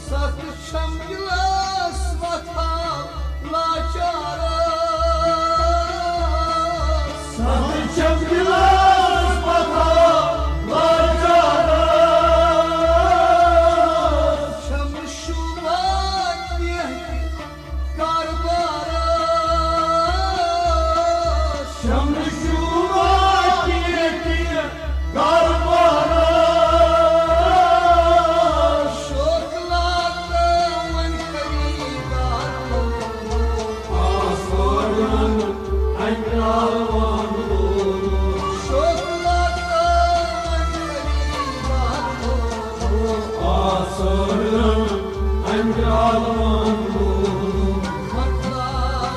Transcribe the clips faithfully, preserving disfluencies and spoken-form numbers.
ستھ چھم گلاس وتھان لاچارس۔ ستھ چھم گلاس وتھان لاچارس۔ چھم شوبان کینٛہہ کاربارس۔ چھم شوبان کینٛہہ کاربارس۔ شوق لاتہٕ وۄنۍ خریدار۔ آسٲڑن اَمہِ رالوان لولو۔ شوق لاتہٕ وۄنۍ خریدار۔ آسٲڑن اَمہِ رالوان لولو۔ مطلب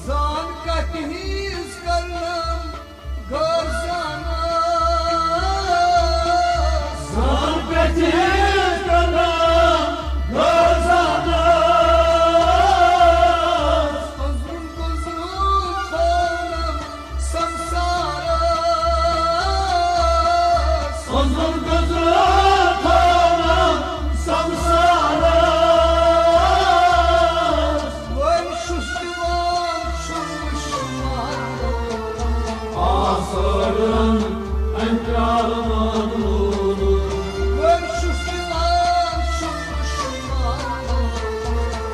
زان کتہِ ہٕنٛز کرنم غٲر زانس۔ زان کتہِ ہٕنٛز کرنم غٲر زانس۔ أنٛدرم گُزرُن تھونم سمسارس۔ أنٛدرم گُزرُن تھونم سمسارس۔ وۄنۍ چھُس دِوان شُمہٕ شُمار۔ آسٲڑن اَنکرالمان لولو۔ وۄنۍ چھُس دِوان شُمہٕ شُمار۔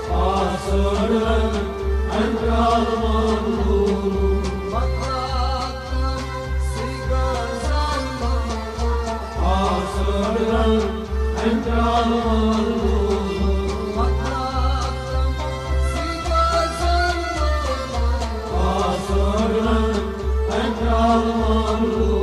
آسٲڑن اَنکرالمان لولو۔ مطلب سیگار زانو۔ آسٲڑن اَنکرالمان لولو۔ مطلب سیگار زانو۔ آسٲڑن اَنکرالمان لولو۔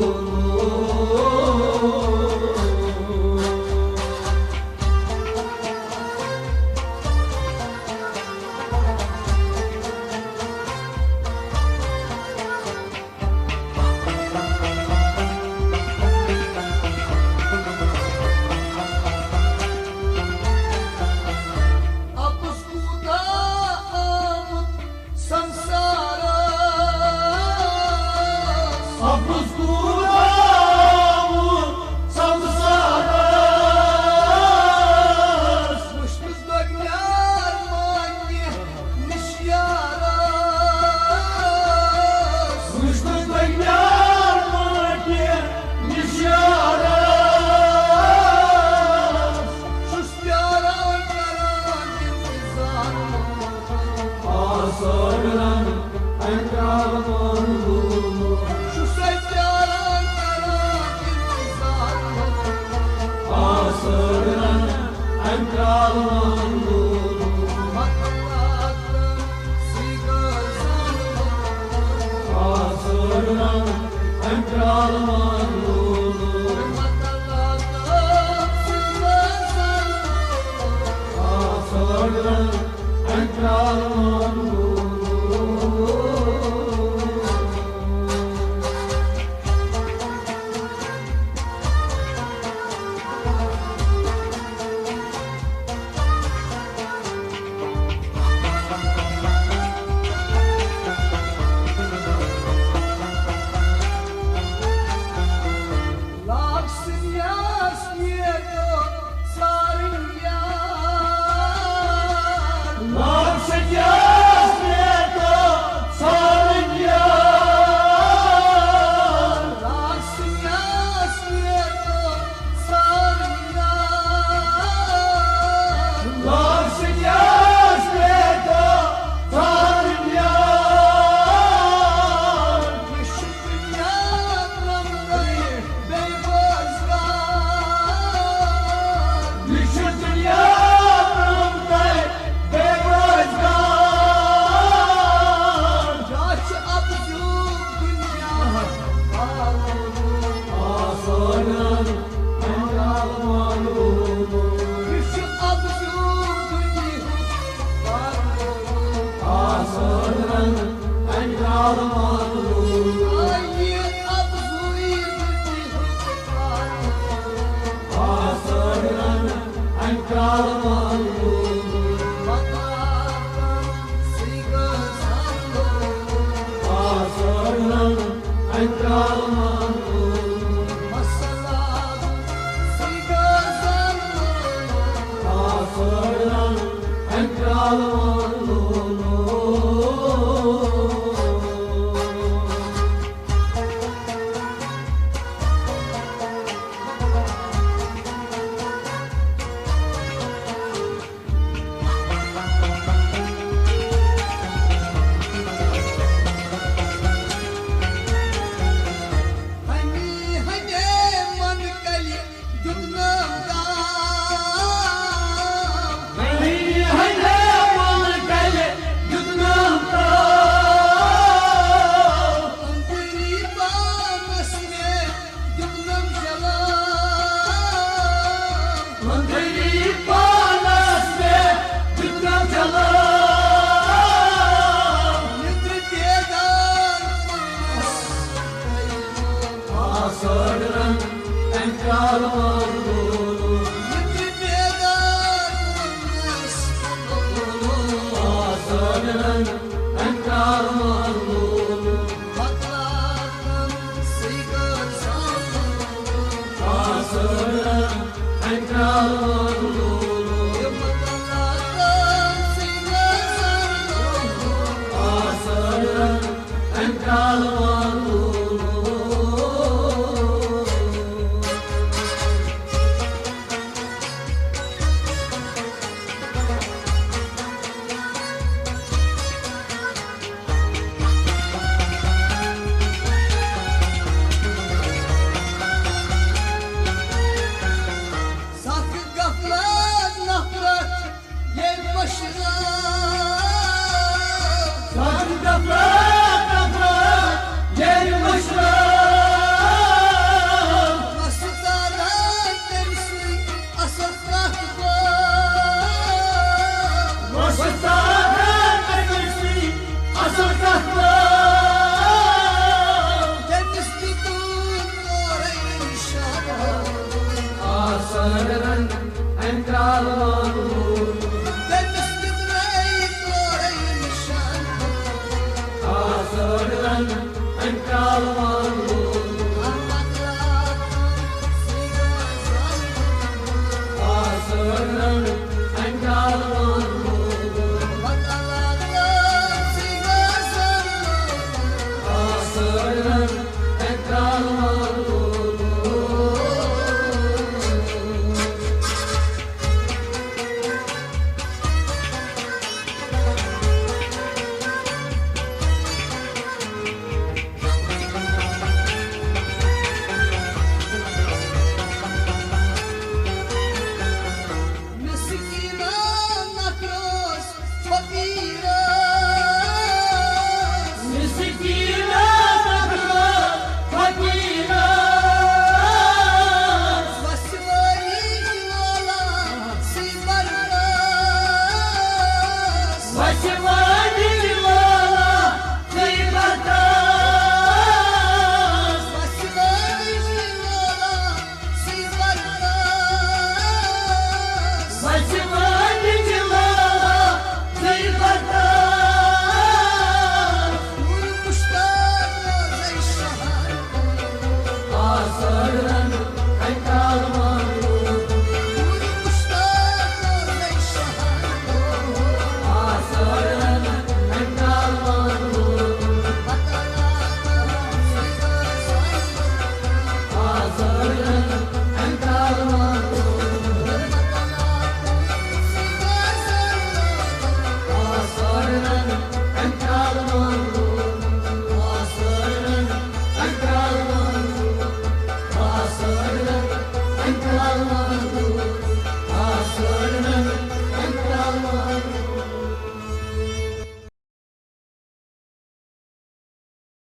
اپُز کوٗتاہ آمُت سمسارس۔ اپُز کوٗتاہ آمُت سمسارس۔ وٕچھنَس دۄگنیار مانہِ نِش یارس۔ وٕچھنَس دۄگنیار مانہِ نِش یارس۔ چھُس پیاران کران انتظار۔ آسٲڑن اَنکرالمان لولو۔ چھُسَے پیاران کران انتظار۔ آسٲڑن اَنکرالمان لولو۔ مطلب سیگار زانو۔ آسٲڑن اَنکرالمان لولو۔ مطلب سیگار زانو۔ آسٲڑن اَنکرالمان لولو۔